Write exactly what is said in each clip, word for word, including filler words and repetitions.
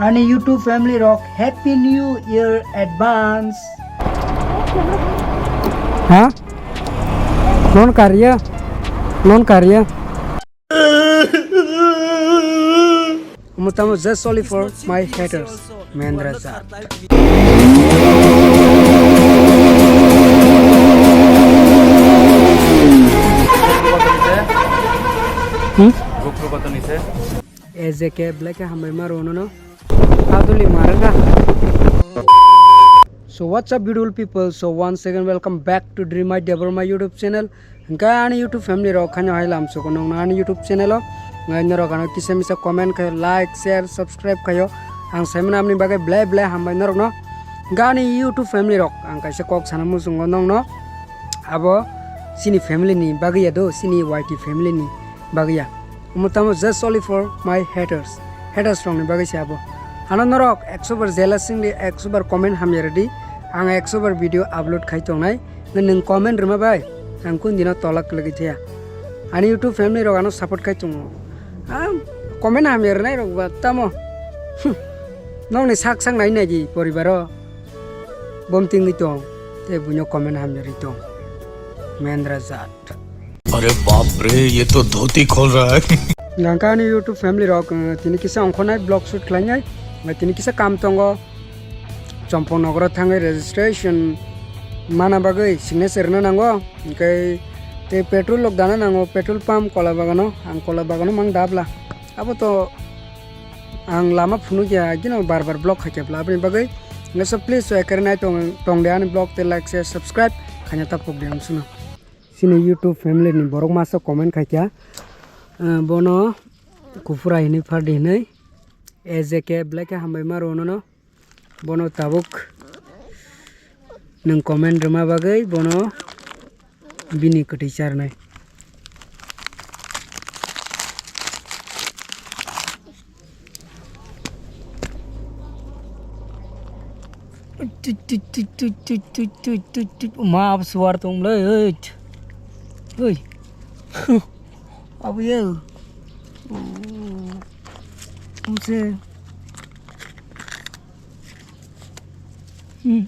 Ani YouTube family rok, Happy New Year advance. Ha? Non karya? Non karya? Mutamo just only for my haters. Mendra jat. Hmm? A J K Black ke hambai ma rono no. Aduli maraga. So what's up, beautiful people? So once again, welcome back to Dream Idea Burma YouTube channel. Hingke ani YouTube family rok khaino hai lam suko nongno ani YouTube channel o. Ngai norok ano kisa misa comment khayo, like, share, subscribe khayo. Ang saimano amni bagwi ble ble hambai norokno. Hingke ani YouTube family rok, ang kaisa kok sana muchungo nongno. Abo chini family ni bagwi ya do, chini Y T family ni bagwi ya. Omo tamo just only for my haters. Haters rokni bagwi se abo. Ano norok ekso bar jealous wngdi, ekso bar comment hamya rwdi. Ang ekso bar video upload khai tongnai. Nwng comment rwma bai ang kundino tola kwlwgwi thaya. Ani YouTube family rok ano support khai tongo. Ah, comment hamya rwnai rok ba tamo. Hmm. Nokni sak sak nai nai di poribaro. Bom tingwi tong. Tei buino comment hamya rwi tong. Mendra jat. अरे बाप रे, ये तो धोती खोल रहा है। Nangka ani YouTube family rok, eh, tini kisa ongkhornai vlog shoot khlainai, eh, tini kisa kam tongo. Chompong nogoro thangwi registration mana bagwi signature rwna nango, hwnkhe tei petrol rok dana nango, petrol pump Kola Bagano, ang Kola Bagano mang dabla. Abo to ang lama phunukya, gino bar bar vlog khaikya bla, aboni bagwi nasa please so ekere nai tong, tongde ani vlog tei like, share, subscribe khaina ta pokdi ang suno. Chini YouTube family ni borok masa comment khaikya, eh, bono kuphura hinwi phardi hinwi, A J K Black ke hambai ma rwno no, bono tabuk nwng comment rwma bagwi bono bini kwtwi charnai. Ma abo suar tong le, oi. Oi. Abo ye. Use. Hmm.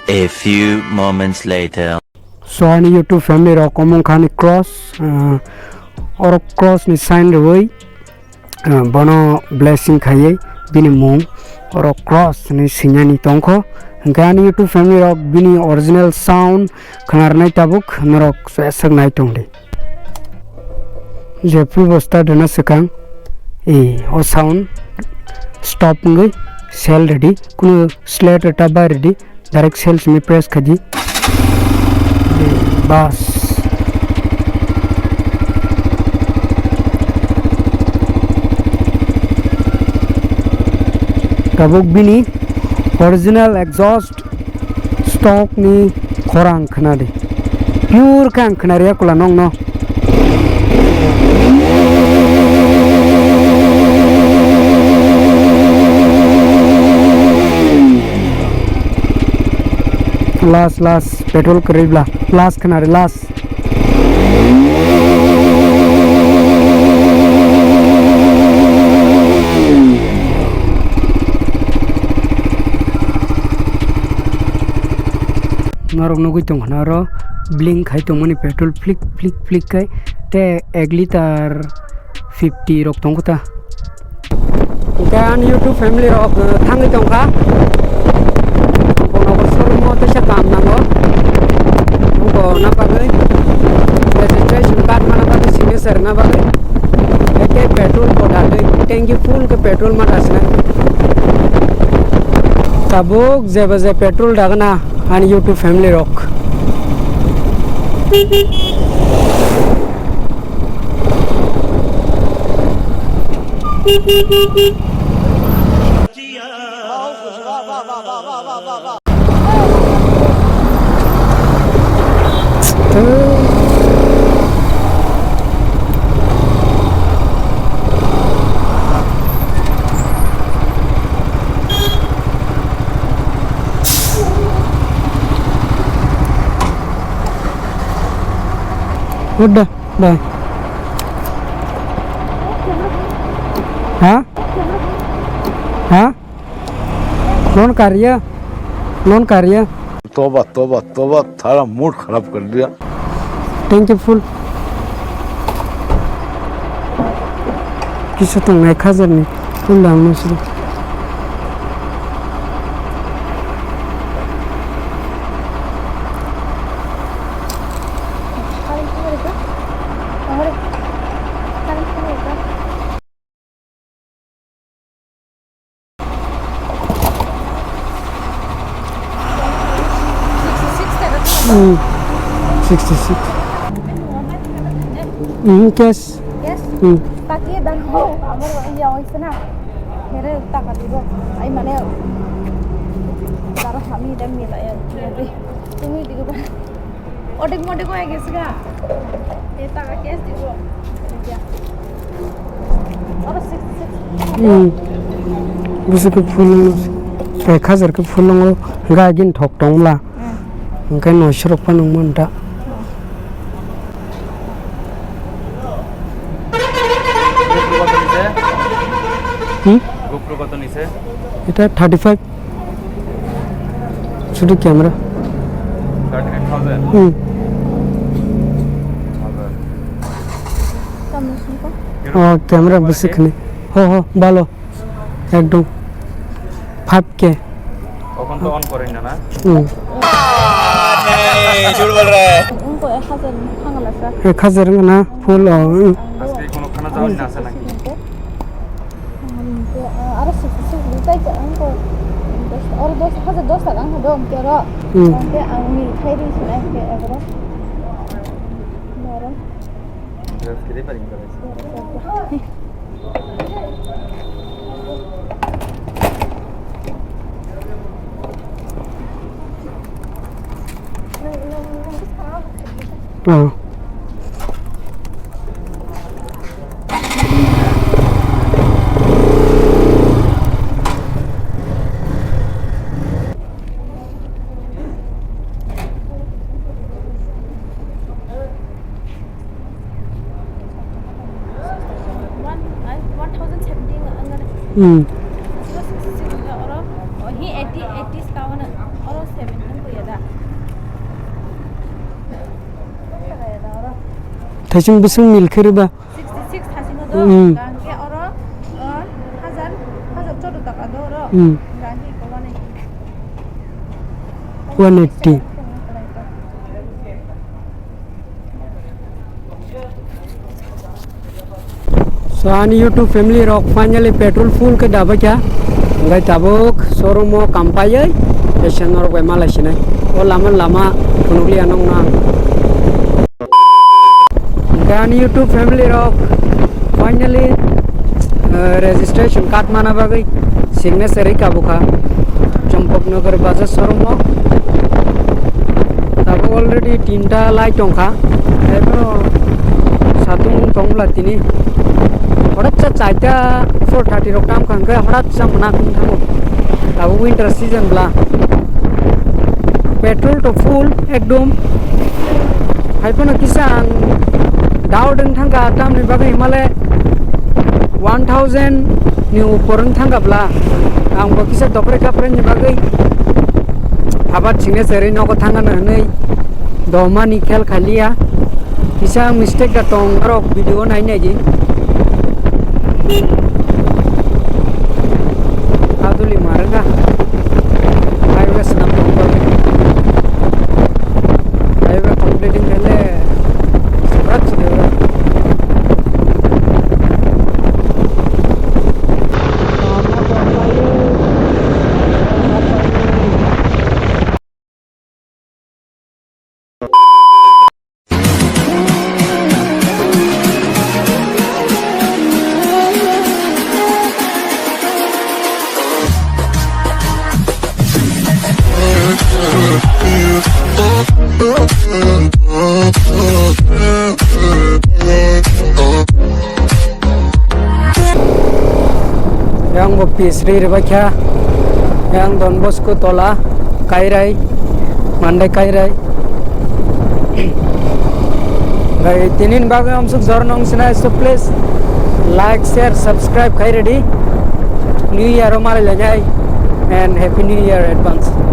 A few moments later. So ani YouTube family rok omong khani cross, ah, oro cross ni sign rwui, ah, bono blessing khaiwi bini mung oro cross ni sinani tongkho. Hwnkhe ani YouTube family rok bini original sound khwnarnai tabuk norok swk nai tongdi. Jephru bo start rwna swkang, e, o sound stop wngwi sell ready, kunu slate rwta bai ready, direct sell simi press khaidi. Bas. Tabuk bini original exhaust stock ni khorang khwnadi. Pure khe ang khwnariya kula nokno. Last, last, petrol kwrwi bla. Last khwnari, last. Norok nugui tong khna oro blink khai tongmani petrol flick flick flick khai, te ek liter fifty rok tong kho ta. Hwnkhe ani YouTube family rok, eh, thangwi tongkha. Bono bo showroom o teisa kam nango. Bo na bagwi registration card mana bagwi signature na bagwi. Eke petrol bo dagwi tanki full ke petrol ma dasna. Tabuk jeba je petrol dagna ani YouTube family rok. Udah, dah. Ha? Ha? Loan kar liya? Loan kar liya? Toba, toba, toba, thara mood kharab kar diya. Thank you, full. Kisa tong ek hajar ni full dam no sidi. Hmm. Sixty-six. Hmm, cash. Yes. Hmm. Pati dan ho, amar ya oisana. Mere taka dibo. Ai mane. Daro hami dan mila ya. Tumi digo ba. Odek modek oi gesi ga. E taka cash dibo. Ya. Oro sixty-six. Hmm. Bisi ke full. Ek hajar ke full ngo ga gin thok tong la. Hmm. Hingke noisho rok phano wngmanta. Hmm? GoPro koto ni se? Eta thirty five. Sudu camera. Thirty five thousand? Hmm. Oh, camera bisi khani. Ho, ho, balo. Ekdom five K. Okhon to on korin na, na? Hmm. नहीं, झूठ बोल रहा है। उनको एक हजार मांगला sir. Ek hajar wngna full o, hmm. Aske kono khana jawani na asa naki? Aro sixty six ni tai ang ko dos, aro dos hajar dos taka ang do ang kero. Hmm. Ang ke ang ni khai ring sinai ke agro. Daro. Terus kiri paling terus. Ah. One, uh, one thousand seventeen, uh, Hmm. Zero six six, oro, oh, hi eighty, eighty ska oro, oro seventeen ko ya da. Thaising bising mil khe riba. Sixty six thasingo do, Hmm. Gangke oro, uh, hajar, hajar chodo taka do oro. Hmm. Gangke ko one eighty. One eighty. So, ani YouTube family rok finally petrol full khe dabai kha. Hingke tabuk showroom o kampaioi, tei se norok bai malai sinai. O lama lama phunukliya nokno ang. Hingke ani YouTube family rok finally, eh, registration card mana bagwi signature ri kabukha Champaknagar Bajaj showroom o. Tabuk already tinta lai tongkha. Ebono satung tongla tini. Horat cha chaita four thirty rok tam kha hingke horat cha mona kung thango. Tabuk winter season bla. Petrol to full ekdom. Hai phano kisa ang doubt wng thangkha, tamni bagwi himale one thousand ni upor wng thangkha bla. Ang bo kisa dopre kapre ni bagwi abar singna cherwi nogo thangano hwnwi domani khel khaliya. Kisa mistake da tong, norok video nai nai di. Aduli marga. Highway swnam tong. Highway completing khaile sabrak sini. Yang bo pis ri ri bakha. Yang Don Bosco tola, Kairai, Mandai Kairai. Bai tinin bagwi amsuk jor nong sinai, so please like, share, subscribe khai ready. New Year o malai lainai and Happy New Year advance.